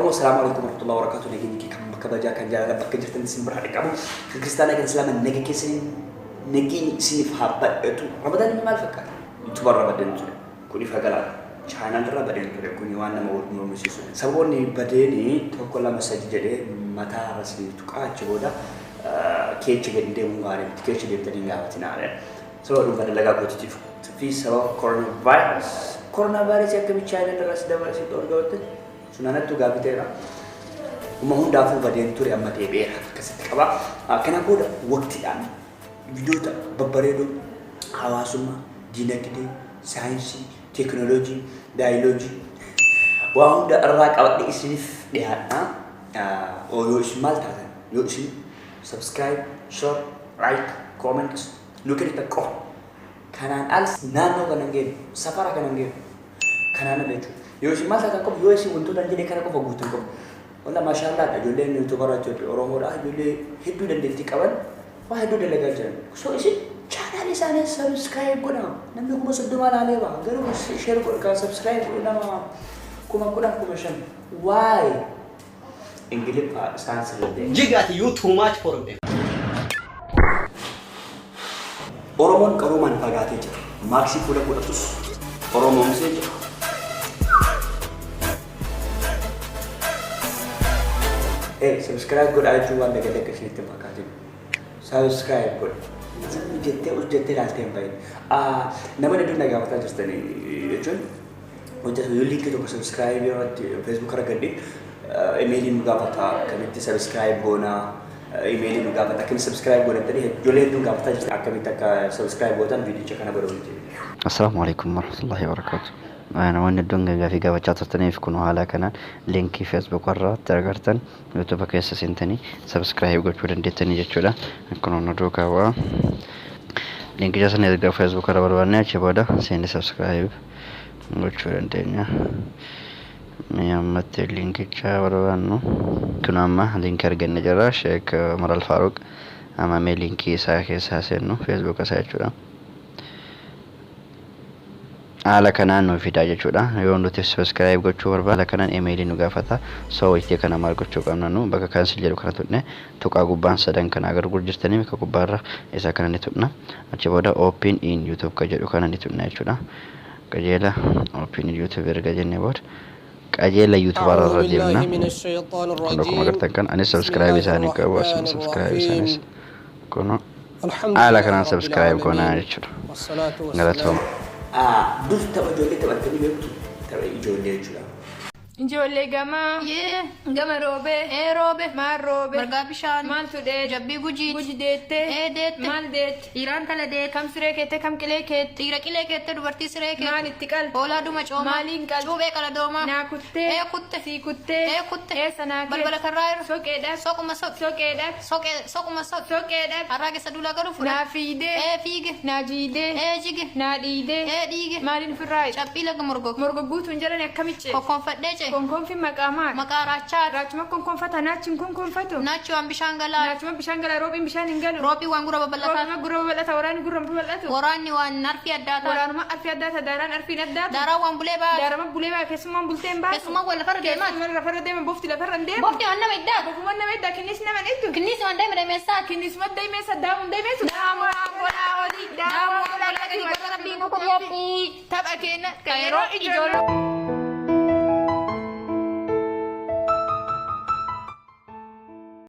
Oromoo, salaamu alaikum warahmatullahi wabarakatuh. Nageenyi kee kan kabajaa kan jaalala bakka jirtan isin biraa dhaqqabu. Kan kiristaanaa kan islaamaa naga keessan nageenyi isiniif haa badhatu. Ramadaan inni maal fakkaata? YouTuber irra badeen ture. Kun ifa galaadha. Channel irra badeen ture. Kun waan nama wal mormisiisu. Sababoonni badeeni 1 2 3 jedhee mataa irra isiniif tuqaa achi booda keecha gadi deemuun gaarii miti. Keecha deemtanii hin gaafatinaa. Sababa dhuunfaa dalagaa kootiitiif fi sababa coronavirus. Coronavirus akkamitti channel irra si dabala si dhorga sun anattu gaaffii ta'eera. Uma hundaafuu badeen ture, amma deebi'eera, akkasitti qaba. Kana booda waqtiidhaan viidiyoota babbareedoo hawaasummaa, dinagdee, saayinsii, teekinooloojii, daayoloojii waa hunda irraa qabadhe isiniif dhiyaadha. Yoo isin maal taatan, yoo isin subscribe, share, like, comment nu kennitan qofa. Kanaan alas naannoo kana hin geenyu, safara kana hin geenyu. Kanaan ala jechuudha. Yoo isin maal taatan qofa, yoo isin wantoota hin jedhe kana qofa guutan qofa. Walla maashaallah, ijoolleen YouTuber jechuudha Oromoodha, ijoollee hedduu dandeettii qaban waa hedduu dalagaa jiran. So isin channel isaanii subscribe godha. Namni 30,000 laalee ba'a. Garuu share godha, kan subscribe godhu nama 10,000, 5,000. Why? Ingiliffaa isaan sirrii. Jigati, you too much for me. Oromoon qaroomaan fagaatee jira. Maaksii fuula godhatus Oromoomsee jira. Subscribe godhaa jechuun waan dagadee akka isinitti hin fakkaatin. Subscribe godha. Zimmi jettee us jettee ilaaltee hin bahin. Nama hedduun na gaafataa jirtanii jechuun hojjetu yoo liinkii tokko subscribe irratti Facebook irra gadhi imeelii nu gaafata, akkamitti subscribe goonaa, imeelii nu gaafata, akkamitti subscribe godhatanii ijoollee hedduun gaafataa jirti, akkamitti akka subscribe gootan viidiyicha kana godha walitti. Assalaamu alaikum warahmatullahi wabarakatuh. Namoonni hedduun gaafii gaafachaa turtaniif kun haala kanaan liinkii Facebook irratti argartan YouTube keessa seentanii subscribe gochuu dandeettanii jechuudha. Kun nu duukaa bu'aa. Liinkicha sana erga Facebook irra barbaadne achi booda seenne subscribe gochuu dandeenya. Mee ammatti liinkicha barbaannu. Kun amma liinkii arganne jirra. Sheek Umar Al-Faaruq, amma mee liinkii isaa keessaa seennu, Facebook isaa jechuudha. Haala kanaan nu fidaa jechuudha. Yoo nuti subscribe gochuu barbaanne haala kanaan emailii nu gaafata. So wayitee kana maal gochuu qabna? Nu bakka cancel jedhu kana tuqne, tuqaa gubbaan sadan kana agargu jirtanii, bakka gubbaarra isa kana ni tuqna. Achi booda open in YouTube ka jedhu kana ni tuqna jechuudha. Qajeela open in YouTube erga jennee booda qajeela YouTube irra deemna. Kun akkuma agartan kan anis subscribe isaanii qabu, asuma subscribe isaanis kun haala kanaan subscribe goonaa jechuudha. Galatooma. Dur tapha ijoollee taphattanii beektu? Tapha ijoollee jechuudha. Ijoollee gamaa. Yee. Gama roobee. Ee roobe. Maal roobe? Margaa bishaan. Maaltu dheede? Jabbii gujiiti. Guji deettee. Ee deette. Maal deette? Dhiiraan tala deette. Kam siree keette, kam qilee keette? Dhiira qilee keette, dubartii siree keette. Maal itti qalte? Hoolaa duma coomaa. Maaliin qalte? Cuuphee qala doomaa. Naa kuttee. Ee kutte. Sii kuttee. Ee kutte. Eessa naa keette? Balbala karraa irra. Soqeedhaaf. Soquma soqi. Soqeedhaaf. Soqee soquma soqi. Soqeedhaaf. Harraa keessa duulaa garuu fudhate. Naa fiidee. Ee fiige. Naa jiidee. Ee jige. Naa dhiidee. Ee dhiige. Maaliin ofirraa hidha? Caphii laga morgoge. Morgogguutuun jedhani akkamitti ce'e? Kokkonfadhee ce'e. Konkonfin maqaa maal? Maqaa raachaa. Raachuma konkonfata, naachi hin konkonfatu. Naachi waan bishaan galaa. Naachuma bishaan gala, roobiin bishaan hin galu. Roobii waan gurra babal'ataa. Roobima gurra babal'ata, waraanni gurra babal'atu. Waraanni waan arfii addaa taate. Waraanuma arfii addaa taate, daaraan arfiin addaatu. Daaraan waan bulee baatu. Daarama bulee baa, keessummaan bultee hin baatu. Keessummaan waan lafarra deemaati. Keessummaan lafarra deema, bofti lafarra hin deemu. Bofti waan nama iddaatu. Bofumaan nama iddaa, kinnis nama hin iddu. Kinniisi waan daa'ima dameessaati. Kinnisuma daa'imeessa, daamuun daa'imeessu. Daamu waan godhaa olii, daamu waan godhaa gadi, warra rabbiin Kukubii. Tapha keenya kan yeroo ijoollee.